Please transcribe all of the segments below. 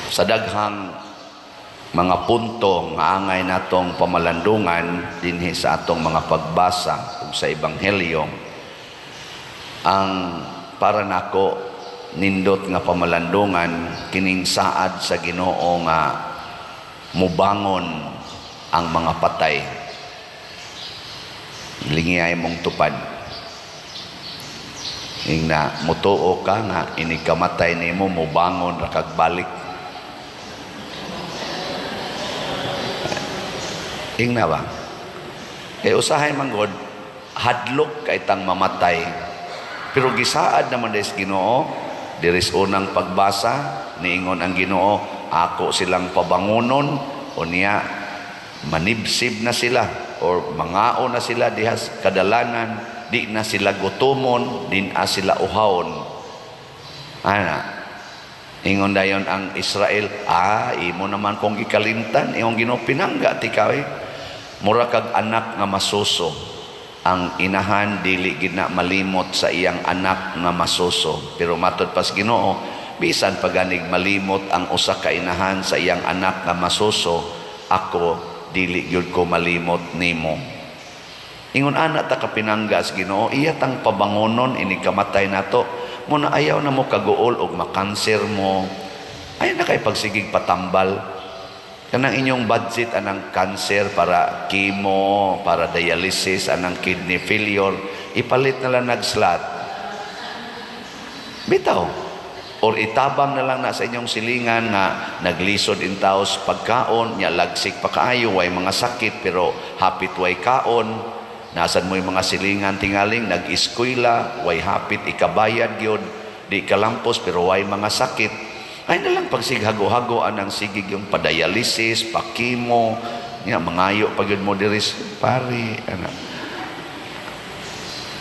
Sa daghang mga punto nga angay natong pamalandungan dinhi sa atong mga pagbasa ug sa Ebanghelyo, ang para nako nindot nga pamalandungan kining saad sa Ginoo nga mubangon ang mga patay. Lingiyay mong tupad. Ingna, mutuo ka nga inig kamatay nimo mubangon ra kag balik? Ingna ba? Kay usahay man gud hadlok kay tang mamatay. Pero gisaad naman des Ginoo diris unang pagbasa, niingon ang Ginoo, ako silang pabangonon, unya manibsib na sila or mangao na sila diha sa kadalanan, di na sila gutomon, di na sila uhawon. Ana, ingon dayon ang Israel, "Imo naman kong gikalimtan." Ingon Ginoo, "Pinangga ti ka eh. Mura kag anak nga masuso. Ang inahan dili gid na malimot sa iyang anak nga masuso." Pero matod pas Ginoo, bisan paganig malimot ang usa ka inahan sa iyang anak nga masuso, ako dili gyud ko malimot nimo. Ingon ana ta kapinangga sa Ginoo, iya tang pabangonon inig kamatay nato. Mo na ayaw na mo kaguol og makanser mo. Ay na kay pagsigig patambal. Kanang inyong budget anang cancer para chemo, para dialysis, anang kidney failure, ipalit na lang nag-slot. Bitaw. Or itabang na lang na sa inyong silingan nga naglisod in taos pagkaon, nya lagsik pa kaayo, way mga sakit pero hapit way kaon. Nasan mo yung mga silingan tingaling nag-eskwela, way hapit ikabayad gyud, di kalampos pero way mga sakit. Ay na lang pagsighago-hago anang sigig yung padialysis, pa-chemo, nya mangayo pa gyud mo diri pare ana.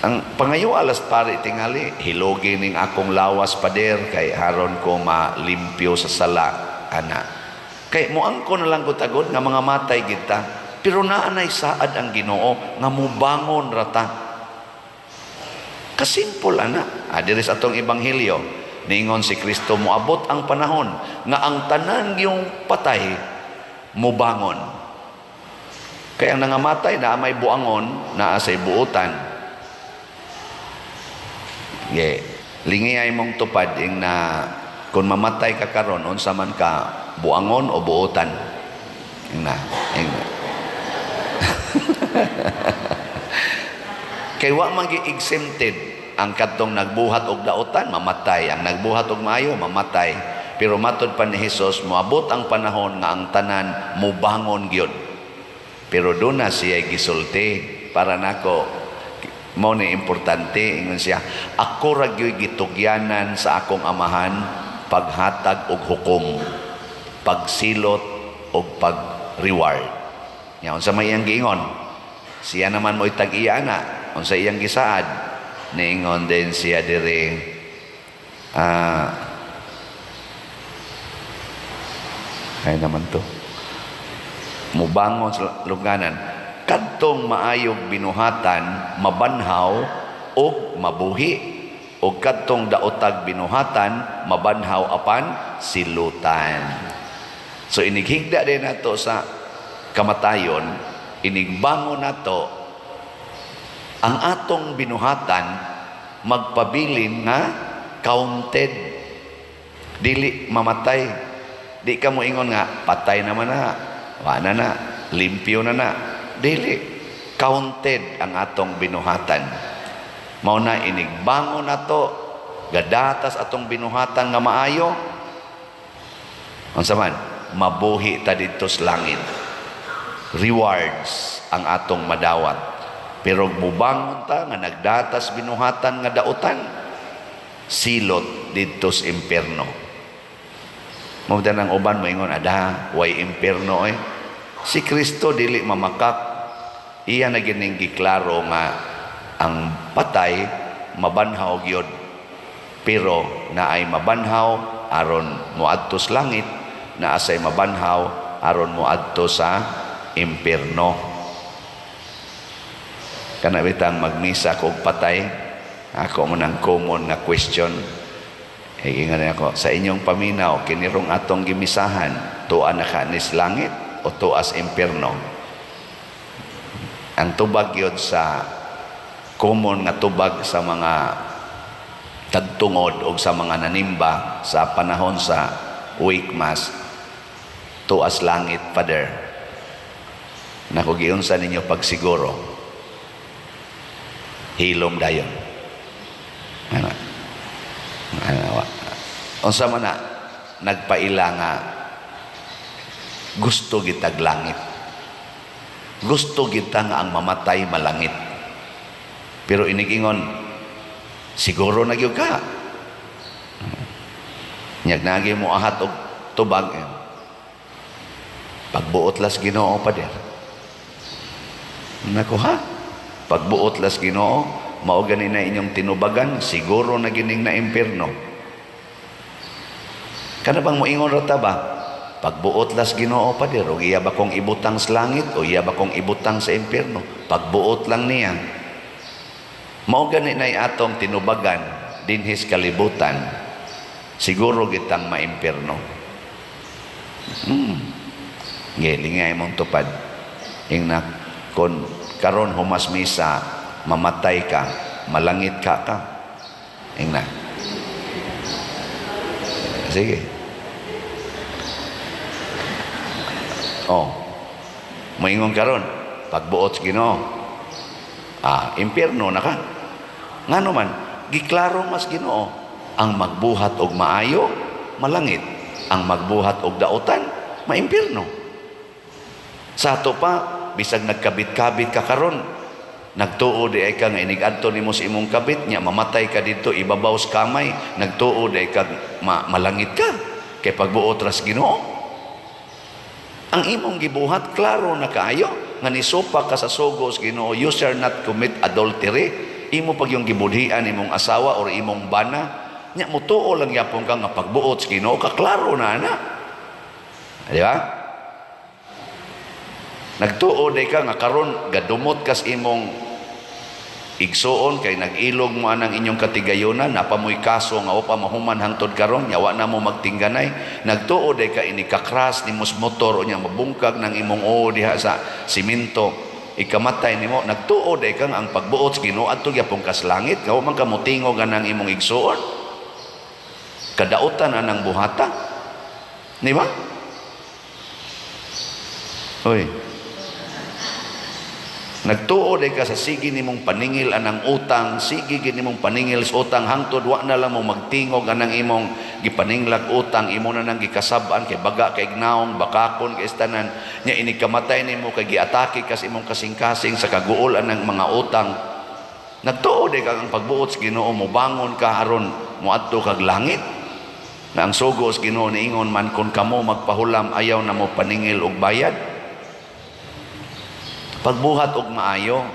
Ang pangayo alas pare tingali, "Hilogi ning akong lawas, pader, kay haron ko malimpyo sa sala," ana. Kay moangko na lang ko tagod nga mga matay kita, pero naa nay saad ang Ginoo nga mubangon rata. Kasimple ana. Diri sa atong ebanghelyo, niingon si Kristo, moabot ang panahon nga ang tanan yung patay mubangon. Kaya ang nangamatay na may buangon, naa say buutan. Ye, lingiyay mong tupad ing na kung mamatay ka karon, unsa man ka, buangon o buutan? Ing na, ing na. Kay wa man gi-exempted ang kadtong nagbuhat og dautan, mamatay, ang nagbuhat og maayo, mamatay. Pero matod pa ni Hesus, moabot ang panahon nga ang tanan mubangon gyud. Pero doon na siya gisulti, para nako mao ni importante. Ingon siya, "Ako ra gyud gitugyanan sa akong Amahan paghatag og hukom, pagsilot og pag-reward." Nya unsa may iyang giingon? Siya naman mo'y tag-iya na. Unsa iyang gisaad? Niingon din siya diri, ay naman to, mubangon sa lungganan, kadtong maayog binuhatan mabanhaw og mabuhi, og kadtong daotag binuhatan mabanhaw apan silutan. So inighigda din nato sa kamatayon, inigbangon nato, ang atong binuhatan magpabilin nga counted, dili mamatay. Di ka mo ingon nga patay naman na, wa na na, limpyo na na. Dili, counted ang atong binuhatan. Mao na inigbangon nato, gadatas atong binuhatan nga maayo, unsa man, mabuhi ta didto sa langit, rewards ang atong madawat. Pero mubangon ta nga nagdatas binuhatan nga dautan, silot didto sa impierno. Mao ang uban moingon, "Ada, way impierno eh." Si Kristo dili mamakak. Iya na gining giklaro nga ang patay mabanhaw gyud. Pero naay mabanhaw aron moadto sa langit, naa say mabanhaw aron moadto sa impierno. Kana bitang magmisa kog patay, ako mo nang common nga question. Ingon ako, sa inyong paminaw, kini rong atong gimisahan, tuwa na ka nis langit o tuas impierno? Ang tubag yun sa common nga tubag sa mga tagtungod o sa mga nanimba sa panahon sa wake mass, tuas langit, Father. Nako, giunsa ninyo pagsiguro? Hilom dayon. Ano? Ano? Unsa man na nagpaila nga gusto gitag langit? Gusto kita nga ang mamatay malangit. Pero inigingon, siguro na gyud ka. Nyag nagi mo ahat og tubag. Pagbuot las Ginoo, pader. Nako ha? Pagbuot las Ginoo, mao gani na inyong tinubagan, siguro na gining na impierno. Kana bang moingon ra ta ba? Pagbuot las Ginoo, pader, og iya ba kong ibutang sa langit o iya ba kong ibutang sa impierno? Pagbuot lang niya. Mao gani na atong tinubagan dinhis kalibutan, siguro gitang maimpierno. Gilingay mong tupad. Ingna kon karon humas misa, mamatay ka, malangit ka ka? Ingna. Sige. Oh. Moingon karon, pagbuot sa Ginoo. Ah, impierno na ka. Ngano man, giklaro mas Ginoo, ang magbuhat og maayo, malangit. Ang magbuhat og dautan, maimpierno. Sa ato pa, bisag nagkabit-kabit ka karon, nagtuo di ay ka nga inig-adto nimo sa imong kabit nya mamatay ka didto ibabaw sa kamay, nagtuo di ay ka malangit ka kay pagbuot ras Ginoo. Ang imong gibuhat klaro na kaayo nga nisupak ka sa sugo sa Ginoo, "You shall not commit adultery." Imo pag yung gibudhian imong asawa or imong bana, nya mutuo lang yapon ka nga pagbuot sa Ginoo ka, klaro na ana. Di ba? Nagtuo day ka nga karon gadumot kas imong igsuon kay nag-ilog mo anang inyong katigayonan, napamoy kaso nga wa pa mahuman hangtod karon, nya wa na mo magtingganay. Nagtuo day ka ini kakras nimo sa motor unya mabungkag ng imong oo diha sa simento, ikamatay nimo, nagtuo day ka nga ang pagbuot sa Ginoo adto gyapon kas langit, nga wa man ka motingog anang imong igsuon, kadautan anang buhata, di ba? Oy. Nagtuo day ka sa sige nimong paningil anang utang, sige gid nimong paningil sa utang hangtod wa na lang mo magtingog anang imong gipaninglag utang, imo na nang gikasab-an kay baga kay gnaong, bakakon kay tanan. Nya ini kamatay nimo kay giatake kas imong kasing-kasing sa kaguol anang mga utang. Nagtuo day ka ang pagbuot sa Ginoo mo bangon ka aron moadto kag langit? Na ang sugo sa Ginoo niingon man, kon kamo magpahulam, ayaw na mo paningil og bayad. Pagbuhat og maayo,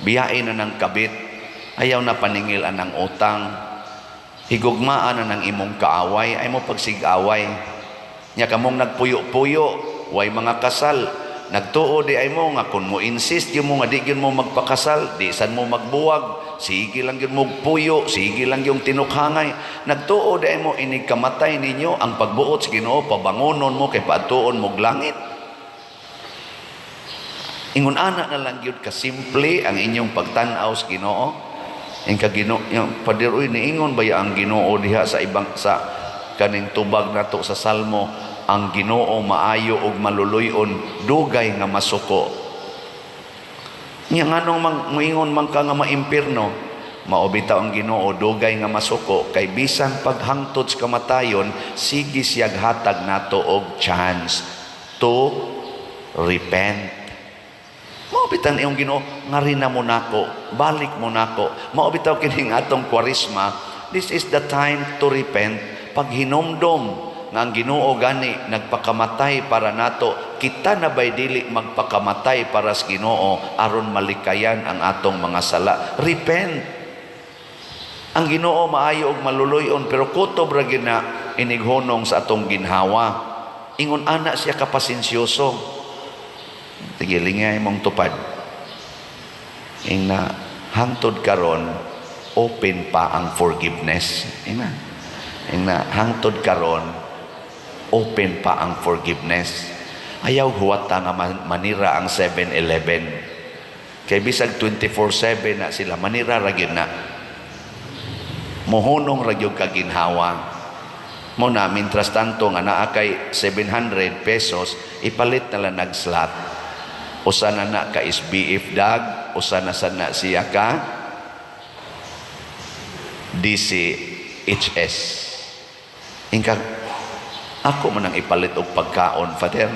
biyain na ng kabit, ayaw na paningil anang utang, higugmaan na ng imong kaaway, ay mo pagsigaway. Nya kamong nagpuyo-puyo, way mga kasal, nagtuo di ay mo nga kung mo insist gyud mo nga di gyud mo magpakasal, di san mo magbuwag, sige lang gyud mo puyo, sige lang yung tinukhangay. Nagtuo di ay mo inig kamatay ninyo, ang pagbuot sa Ginoo pabangonon mo kay paadtuon mo langit? Ingon ana na lang gyud kasimple ang inyong pagtan-aw sa Ginoo. Ing ka Ginoo, yung pader, uy, niingon ba ya ang Ginoo diha sa ibang sa kaning tubag nato sa Salmo, ang Ginoo maayo ug maluluy-on, dugay nga masuko. Nya nganong mang moingon man ka nga maimpirno? Mao bitaw ang Ginoo dugay nga masuko kay bisan paghangtod sa kamatayon, sige siyag hatag nato og chance to repent. Mao bitaw iyong Ginoo, ngari na mo nako, balik mo nako. Mao bitaw kining atong Kwaresma, this is the time to repent. Paghinomdom nga ang Ginoo gani nagpakamatay para nato, kita na bay dili magpakamatay para sa Ginoo aron malikayan ang atong mga sala? Repent. Ang Ginoo maayo og maluluy-on pero kutob ra gyud na inighunong sa atong ginhawa. Ingon ana siya kapasensyoso. Sige, lingay mong tupad. Ingna, hangtod karon, open pa ang forgiveness. Ingna. Ingna hangtod karon, open pa ang forgiveness. Ayaw huwata nga manira ang 7-Eleven. Kay bisag 24/7 na sila, manira ra gyud na. Mohunong ra gyud kaginhawa. Mo na, mintras tanto nga naa kay 700 pesos, ipalit na lang nag-slot. Usa na na ka SBF dag, usa na sa na siya ka DCHS. Ingka, ako man ang ipalit og pagkaon, Father.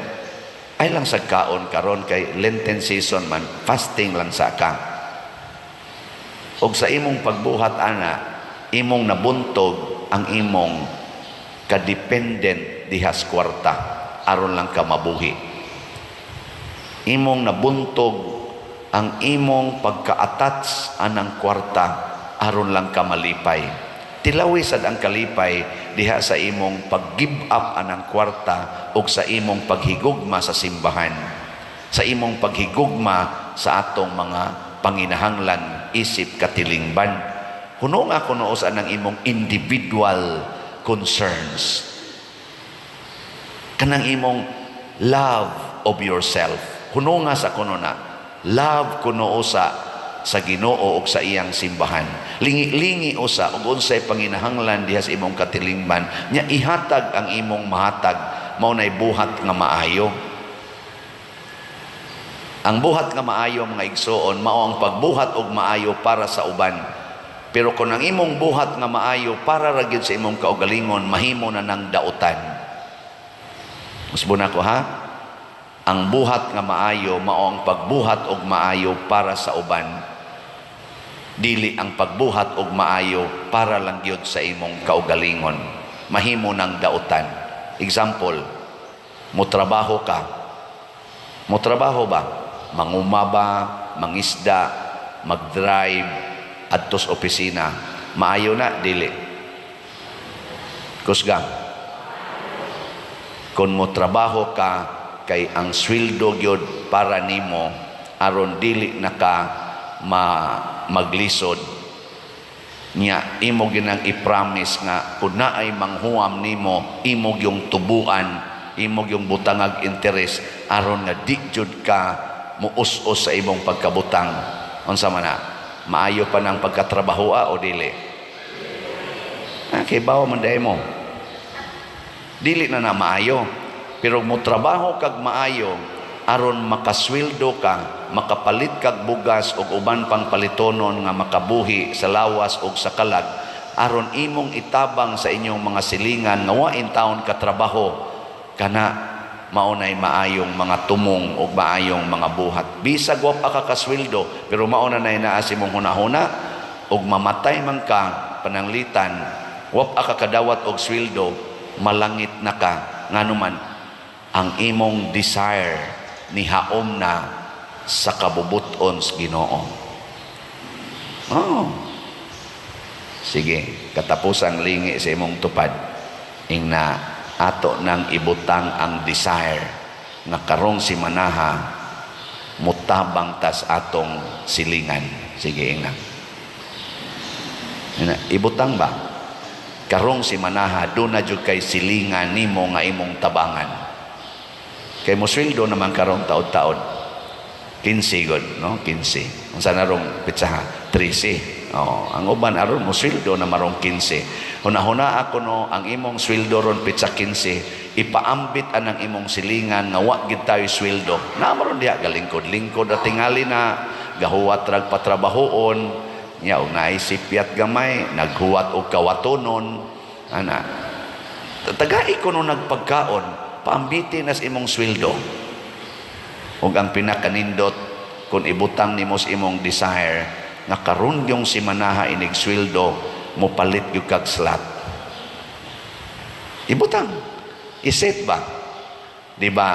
Ay lang sa kaon karon kay Lenten season man, fasting lang sa ka. Og sa imong pagbuhat ana, imong nabuntog ang imong kadependent dihas kwarta aron lang ka mabuhi. Imong nabuntog ang imong pagka-attach anang kwarta aron lang ka malipay. Tilawi sad ang kalipay diha sa imong pag-give up anang kwarta ug sa imong paghigugma sa simbahan. Sa imong paghigugma sa atong mga panginahanglan isip katilingban. Huno nga kuno sa anang imong individual concerns. Kanang imong love of yourself. Huno nga sa kuno na love kuno usa sa Ginoo ug sa iyang simbahan. Lingi-lingi usa ug unsay panginahanglan diha sa imong katilingban nya ihatag ang imong mahatag, mao nay buhat nga maayo. Ang buhat nga maayo, mga igsoon, mao ang pagbuhat og maayo para sa uban. Pero kung ang imong buhat nga maayo para ra gyud sa imong kaugalingon, mahimo na ng dautan. Usbon ako, ha? Ang buhat nga maayo mao ang pagbuhat og maayo para sa uban. Dili ang pagbuhat og maayo para lang gyud sa imong kaugalingon. Mahimo ng dautan. Example, mo trabaho ka. Mo trabaho ba? Manguma ba, mangisda, mag-drive, adtos opisina. Maayo na, dili? Kusga. Kung mo trabaho ka, kay ang sweldo gyud para nimo aron dili na ka maglisod niya, imo ginang i-promise nga kung naay manghuam nimo, imo gyung tubuan, imo gyung butangag interes aron nga di jud ka muus-us sa imong pagkabutang. Unsa man na, maayo pa ng pagkatrabaho o dili? Ah, kay bawa man diay mo, dili na na maayo. Pero mo trabaho kag maayo aron makasweldo ka, makapalit kag bugas ug uban pang palitonon nga makabuhi sa lawas ug sa kalag, aron imong itabang sa inyong mga silingan nga wa intawon ka trabaho kana, mao nay maayong mga tumong ug maayong mga buhat. Bisag wa pa ka kasweldo, pero mao na nay naa sa imong hunahuna, ug mamatay man ka pananglitan wa pa ka kadawat og sweldo, malangit na ka, ngano man ang imong desire nihaom na sa kabubuton sa Ginoo. Oh. Sige, katapusang lingi sa imong tupad. Ingna ato nang ibutang ang desire nga karong simanaha mutabang tas atong silingan. Sige, ingna. Ingna, ibutang ba? Karong simanaha do na jud kay silingan nimo nga imong tabangan. Kay mo sweldo naman karong taod-taod. 15 god, no? 15. Unsa na rong pitsaha? 13. Oh, ang uban aron mo sweldo na marong 15. Hunahuna ako no, ang imong sweldo ron pitsa 15, ipaambit anang imong silingan nga wa gid tayo sweldo. Na maron diha galingkod-lingkod at tingali na gahuwat rag patrabahoon nya og naay sipyat gamay, naghuwat og kawatonon ana. Tagai ko no nagpagkaon, paambiti nas imong sweldo. Ug ang pinakanindot, kung ibutang nimo sa imong desire nga karon yung simanaha inig sweldo, mo palit gyud kag slot. Ibutang, iset ba, di ba?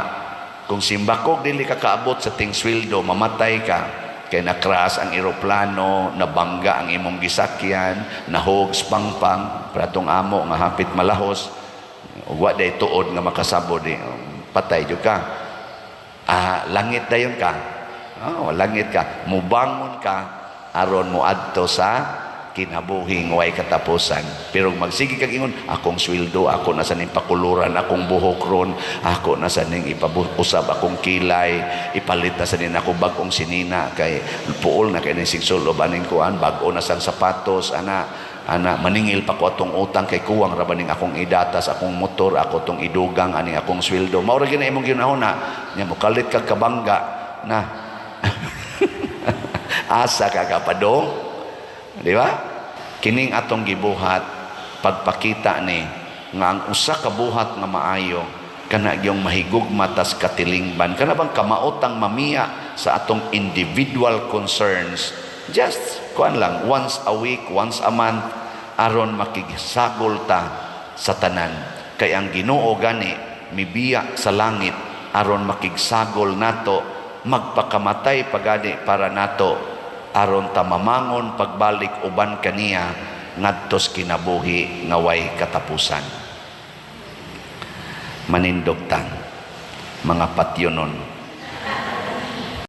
Kung simbakog dili ka kaabot sa ting sweldo, mamatay ka kay na-crash ang eroplano, nabangga ang imong gisakyan, nahogs pangpang pratong amo nga hapit malahos ug wa day tuod nga makasabod, di patay jud ka. Ah, langit dayon ka. Oh, langit ka, mubangon ka aron moadto sa kinabuhing way katapusan. Pero magsige kag ingon, "Akong sweldo, ako na sa ning pakuluran akong buhok ron, ako na sa ning ipausab akong kilay, ipalit na sa ning ako bag-ong sinina kay puol na kay ning sigsulob aning kuan, bag-o na sang sapatos ana ana, maningil pa ko atong utang kay kuwang ra ba ning akong idatas akong motor, ako tong idugang aning akong sweldo." Mao ra gyud na imong ginahuna nya, mokalit kag kabangga na, asa ka kapadong, di ba? Kining atong gibuhat, pagpakita ni nga ang usa ka buhat nga maayo kana gyung mahigugma tas katilingban, kana bang kamaotang mamiya sa atong individual concerns, just kuan lang, once a week, once a month, aron makigsagol ta sa tanan, kay ang Ginoo gani mibiya sa langit aron makigsagol nato, magpakamatay pagani para nato, aron ta mamangon pagbalik uban kaniya ngadtos kinabuhi nga way katapusan. Manindog ta, mga patyonon.